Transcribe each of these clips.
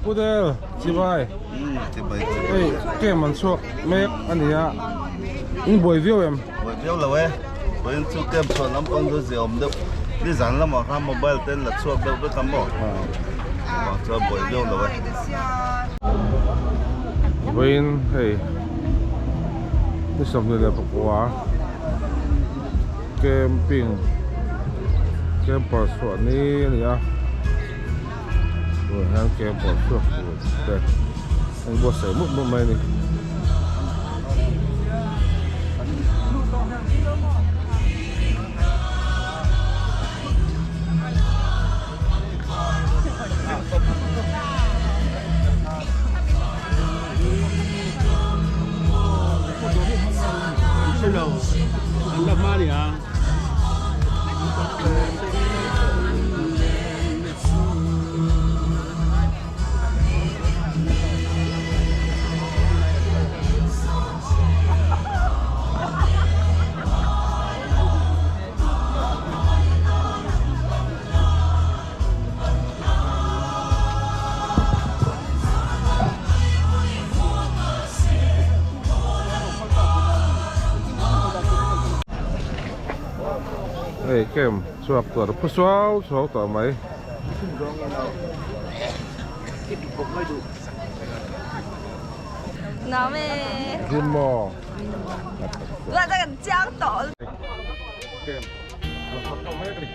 Pu Del, chibai. Chibai chibai. Hei camp an chhuak mek a ni a, in buai viau em? Buai viau lo e, vawiin chu camp chhuah lampang chu zia awm deuh, nizan lamah khan mobile te an la chhuak deuh vek a maw? Chuvang chuan buai viau lo e. Vawiin hei ni 24 camping camper chhuah ni a ni a. Tunah hian camper chhuak tur te an buatsaih mup mup mai a ni. Hei camp chhuak tur phu suau suau tawh mai. Gym maw? Camp an chhuak tawh mek a ni.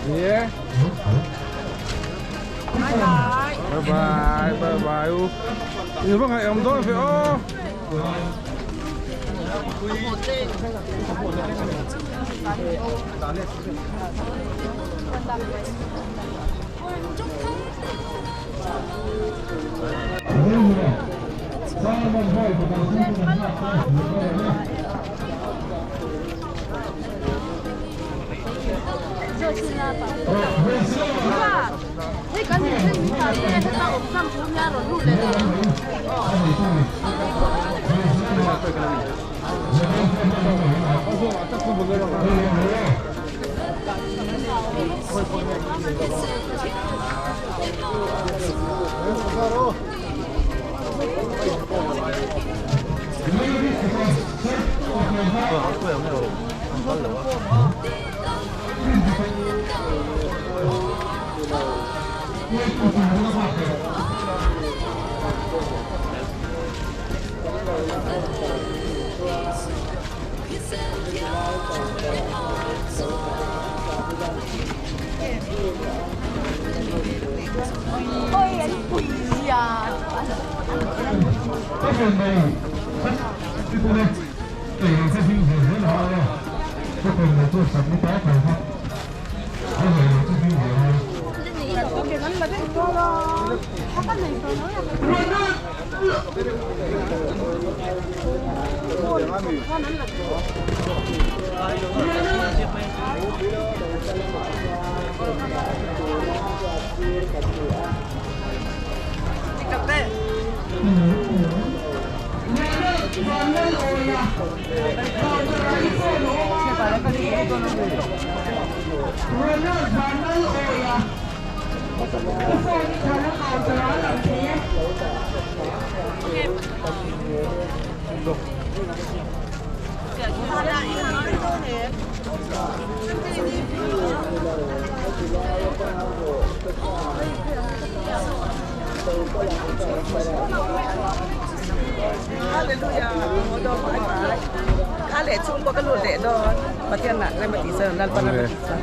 Yeah. Bye bye, bye bye u. Nhìn vâng hãy ông đó phải ô.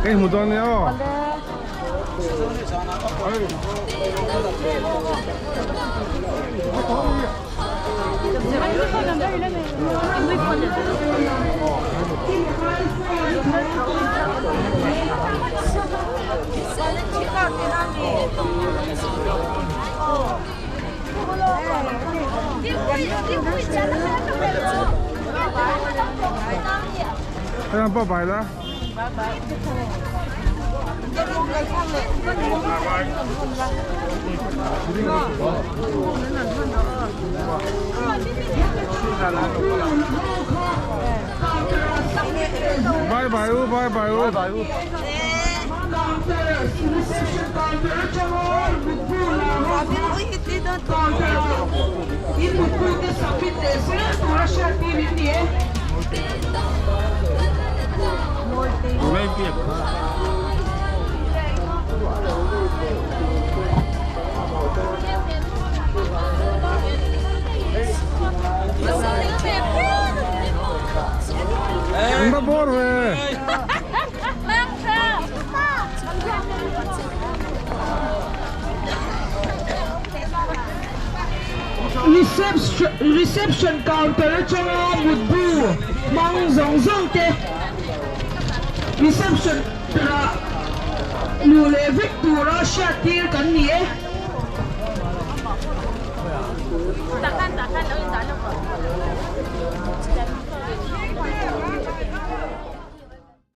Ka inhmu dawn nia aw. Hei bye bye la. Bye bye u, bye bye u. An va bawr ve. Reception counter atanga mutbu hmang zawng zawng te reception ah luh leh vek tura hriat tir kan ni e.